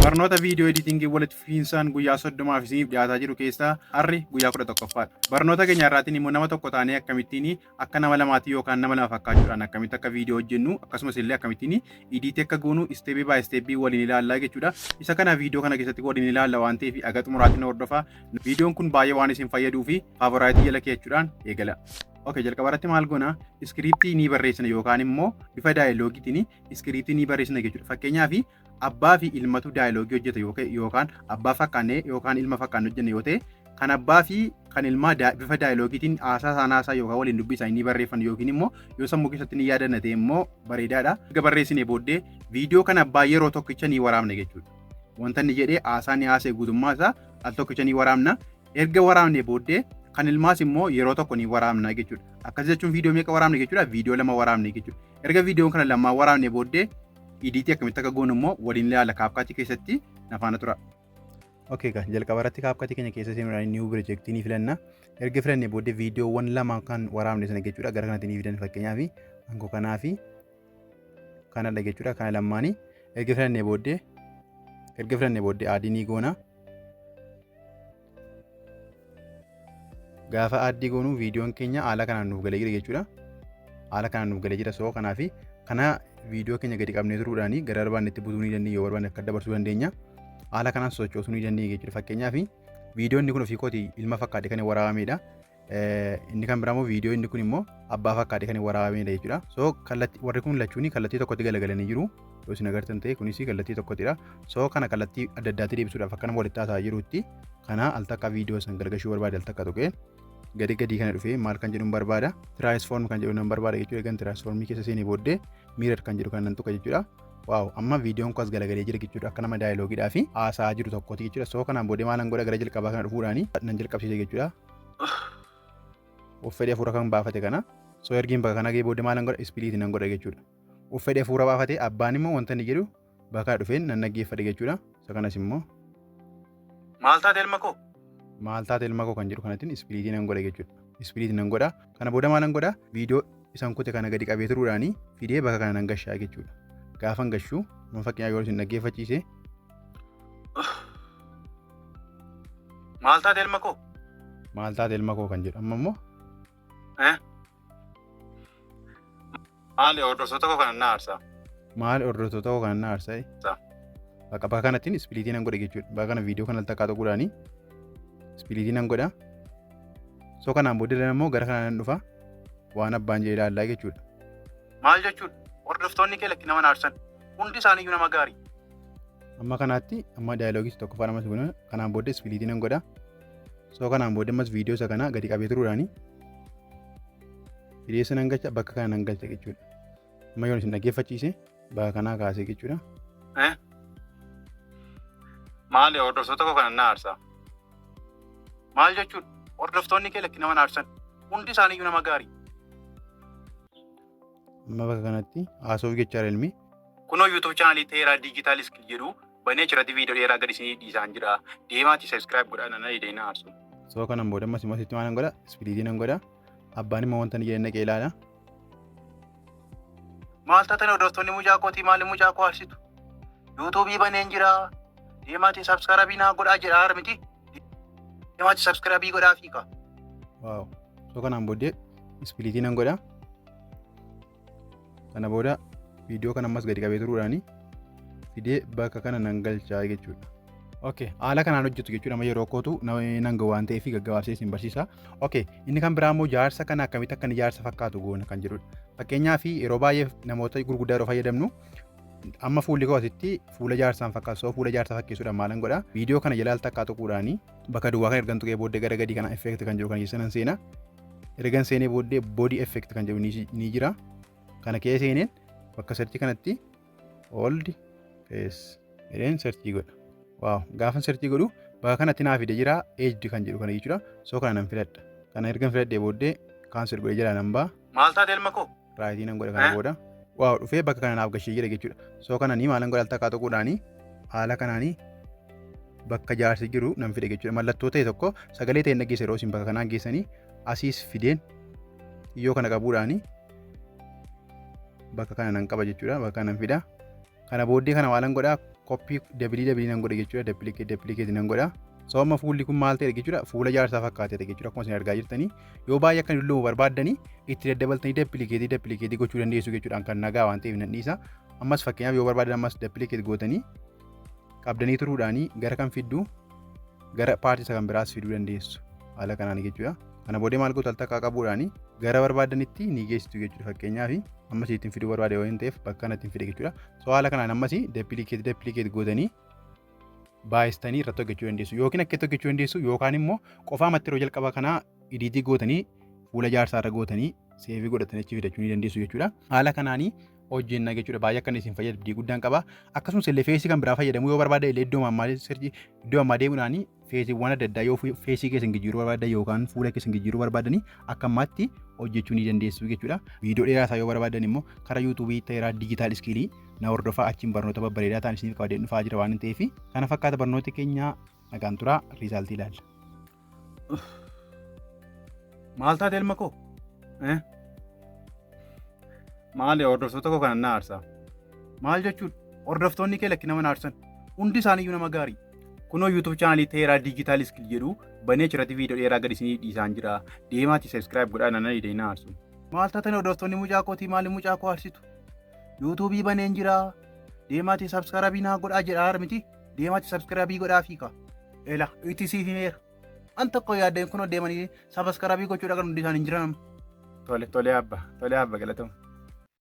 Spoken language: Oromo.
Barnoota viidiyoo editingii walitti fufiinsaan guyyaa 30f isiniif dhiyaataa jiru keessaa har'i guyyaa 11ffaadha. Barnoota keenya irraatiin immoo nama tokko taanee akkamittiin akka nama lamaatii yookaan nama lama fakkaachuudhaan akkamitti akka viidiyoo hojjennu, akkasumas illee akkamittiin ediitii akka goonu step by step waliin ilaallaa jechuudha. Isa kana viidiyoo kana keessatti waliin ilaalla waan ta'eef aga xumuraatiin hordofaa. Viidiyoon kun baay'ee waan isin fayyaduu fi faavoraayitii jala keechuudhaan eegala. Okay, jalqaba irratti maal goona? Iskiriiptii ni barreessina yookaan immoo bifa daayiloogiitiin iskiriiptii ni barreessina jechuudha. Fakkeenyaaf, abbaa fi ilmatu daayilogii hojjeta yookaan abbaa fakkaannee yookaan ilma fakkaannee hojjenne yoo ta'e, kan abbaa fi kan ilmaa bifa daayilogiitiin haasaa isaan haasaa yookaan waliin dubbii isaanii ni barreeffannu, yookiin immoo yoo sammuu keessatti ni yaadanna ta'e immoo bareedaadha. Erga barreessinee booddee viidiyoo kan abbaa yeroo tokkicha ni waraabna jechuudha. Wanta inni jedhee haasaa ni haasa'e guutummaa isaa al tokkicha ni waraabna. Erga waraabnee booddee kan ilmaas immoo yeroo tokko ni waraabna jechuudha. Akkas jechuun viidiyoo meeqa waraabne jechuudha? Viidiyoo lama waraabne jechuudha. Erga viidiyoon kana lamaan waraabne booddee ediitii akkamitti akka goonu immoo waliin ilaala CapCut keessatti, na faana tura. Okay, gaa jalqaba irratti CapCut keenya keessa seenuudhaan new project ni filanna. Erga filannee booddee viidiyoowwan lama kan waraabne sana jechuudha gara kanatti ni fidan. Fakkeenyaaf, ankoo kanaa fi kanadha jechuudha. Kana lamaanii erga filannee booddee add ni goona. Gaafa add goonu viidiyoon keenya haala kanaan nuuf galee jira jechuudha. Haala kanaan nuuf galee jira. So kanaaf kana viidiyoo keenya gadi qabnee turuudhaan gara barbaannetti butuu ni dandeenya, yoo barbaanne akka dabarsuu dandeenya. Haala kanaan sochoosuu ni dandeenya jechuudha. Fakkeenyaaf, viidiyoon inni kun ofii kooti ilma fakkaate kan waraabamedha. Inni kan biraa immoo viidiyoo inni kun immoo abbaa fakkaate kan waraabamedha jechuudha. So kallattii warri kun lachuuni kallattii tokkotti galagalanii jiru. Yoo isin agartan ta'e, kunis kallattii tokkottidha. So kana kallattii adda addaatti deebisuudhaaf akka nama walitti haasa'aa jirutti kana al takka viidiyoo san galgashuu barbaade, al takka tuqee gadi gadii kana dhufee maal kan jedhu barbaada? Transform kan jedhu nan barbaada jechuudha. Egan transformii keessa seenee booddee mirror kan jedhu kan nan tuqa jechuudha. Wow, amma viidiyoon kun as galagalee jira jechuudha. Akka nama daayiloogidhaa fi haasa'aa jiru tokkooti jechuudha. So kanaan booddee maalan godha? Gara jalqabaa kana dhufuudhaani nan jalqabsiise jechuudha. Of fedhee hafuura kan baafate kana. So ergiin bakka kana gahee booddee maalan godha? Split nan godha jechuudha. Of fedhee hafuura baafate, abbaan immoo wanta inni jedhu bakka dhufeen nan dhaggeeffadhe jechuudha. Isa kanas immoo Maal taate, ilma koo? Maal taate, ilma koo kan jedhu kanattiin split nan godha jechuudha. Split nan godha. Kana booda maalan godha? Viidiyoo isan kute kana gadi qabee turuudhaani fidee bakka kana nan gashaa jechuudha. Gaafan gashuu amma fakkeenyaaf yoo isin dhaggeeffachiise. Maal taate, ilma koo? Maal taate, ilma koo kan jedhu amma immoo. Eh? Maali hordoftoota koo kana na aarsaa? Maal hordoftoota koo kana na aarsaa? Bakka kanattiin split nan godhe jechuudha. Bakka kana viidiyoo kana takkaa tuquudhaani split nan godha. So kanaan booddee immoo gara kana nan dhufa. Waan abbaan jedhe ilaallaa jechuudha. Maal jechuudha? Hordoftoonni kee lakki nama na aarsan. Hundi isaaniiyyuu nama gaarii. Amma kanaatti amma daayiloogiis tokkoffaa namas godha. Kanaan booddee split nan godha. So kanaan booddee ammas viidiyoo isa kana gadi qabee turuudhaani viidiyoo isa nan galcha, bakka kana nan galcha jechuudha. Amma yoon isin dhaggeeffachiise bakka kanaa kaasee jechuudha. Eh? Maali hordoftoota koo kana na aarsaa? Maal jechuudha? Hordoftoonni kee lakki nama na aarsan. Hundi isaaniiyyuu nama gaarii. Amma bakka kanatti haasa'uuf jechaadha ilmi. Kunoo YouTube chaanalii Teeraa Digital Skill jedhu banee achirratti viidiyoo dheeraa gadi isinii dhiisaan jira. Deemaatii subscribe godhaa, nana idee na aarsu. So kanaan booda ammas immoo asitti maal nan godha? Split nan godha. Abbaan immoo wanta inni jedhe naqee ilaala. Maal taatan hordoftoonni mucaa kootii, maali mucaa koo aarsitu? YouTubeii baneen jira. Deemaatii subscribe naa godhaa jedha miti. Deemaatii subscribe godhaa fiiqa. Wow. So kanaan booddee split nan godha. Kana booda viidiyoo kana ammas gadi qabee turuudhaani fidee bakka kana nan galchaa jechuudha. Okay, haala kanaan hojjetu jechuudha. Amma yeroo kootu nan gahu waan ta'eef gaggabaabsee isin barsiisa. Okay, inni kan biraa immoo jaarsa kana akkamitti akka inni jaarsa fakkaatu goona kan jedhudha. Fakkeenyaaf, yeroo baay'ee namoota gurguddaa yeroo fayyadamnu, amma fuulli koo asitti fuula jaarsaan fakkaatu. So fuula jaarsaa fakkeessuudhaan maalan godha? Viidiyoo kana jala al takkaa tuquudhaani bakka duwwaa kan ergan tuqee booddee gara gadii kana effect kan jedhu kan keessa nan seena. Ergan seenee booddee body effect kan jedhu ni jira. Kana keessa seeneen bakka search kanatti old face jedheen search godha. Wow, gaafan search godhu bakka kanatti naa fide jira, aged kan jedhu kana jechuudha. So kana nan filadha. Kana ergan filadhee booddee cancel godhee jala nan ba'a. Maal taate, ilma koo? Right nan godha kana booda. Wow, dhufee bakka kana naaf gashee jira jechuudha. So kana ni maalan godha? Al takkaa tuquudhaani haala kanaanii bakka jaarsi jiru nan fide jechuudha. Mallattoo ta'e tokko, sagalee ta'e dhageessa yeroo isin bakka kanaan geessanii, asiis fideen xiyyoo kana qabuudhaani bakka kana nan qaba jechuudha. Bakka kana nan fida. Kana booddee kana maalan godhaa? Copy double double nan godha jechuudha. Duplicate duplicate nan godha. So amma fuulli kun maal ta'e jechuudha? Fuula jaarsaa fakkaatee jechuudha. Akkuma isin argaa jirtanii, yoo baay'ee akka dulloomu barbaaddanii itti daddabaltanii duplicate duplicate gochuu dandeessu jechuudha. Kan nagaa waan ta'eef nan dhiisa. Ammas fakkeenyaaf yoo barbaadan ammas duplicate gootanii qabdanii turuudhaanii gara kan fidduu, gara part isa kan biraas fiduu dandeessu. Haala kanaan jechuudha. Kana booddee maal gootu? Al takkaa qabuudhaanii gara barbaadanitti ni geessitu jechuudha. Fakkeenyaaf ammas ittiin fiduu barbaade yoo hin ta'eef bakka kanatti hin fide jechuudha. So haala kanaan ammas duplicate duplicate gootanii baay'istanii irratti hojjechuu dandeessu. Yookiin akka itti hojjechuu dandeessu, yookaan immoo qofaa matti yeroo jalqaba kanaa edit gootanii fuula jaarsaa irra gootanii save godhatanii achi fidachuu ni dandeessu jechuudha. Haala kanaanii hojjenna jechuudha. Baay'ee akka isin fayyadu abdii guddaan qaba. Akkasumas illee face kan biraa fayyadamuu yoo barbaade illee iddoo ammaa search iddoo ammaa deemuudhaan faceiiwwan adda addaa yoo face keessan jijjiiruu barbaadan yookaan fuula keessan jijjiiruu barbaadanii akka ammaatti hojjechuu ni dandeessu jechuudha. Viidiyoo dheeraa isaa yoo barbaadan immoo karaa YouTube Teeraa Digital Skill na hordofaa. Achiin barnoota babbareedaa ta'an isiniif qabadee dhufaa jira waan ta'eef, kana fakkaata barnooti keenya. Nagaan turaa, result ilaalla. Maal taate, ilma koo? Maali, hordoftoota koo kana na aarsaa? Maal jechuudha? Hordoftoonni kee lakki nama na aarsan. Hundi isaaniiyyuu nama gaarii. Kunoo YouTube channel Teeraa Digital Skill jedhu banee achirratti viidiyoo dheeraa gadi isinii dhiisaan jira. Deemaati subscribe godhaa, nana idee na aarsu. Maal taatan, hordoftoonni mucaa kootii maali mucaa koo aarsitu? YouTube baneen jira. Deemaati subscribe naa godhaa jedhaa miti. Deemaati subscribe godhaa fiika. Ela itti siif himeera. An tokko yaaddeen kunoo deemanii subscribe gochuudha kan hundi isaanii hin jiran. Tole, tole abba, tole abba, galatoomaa.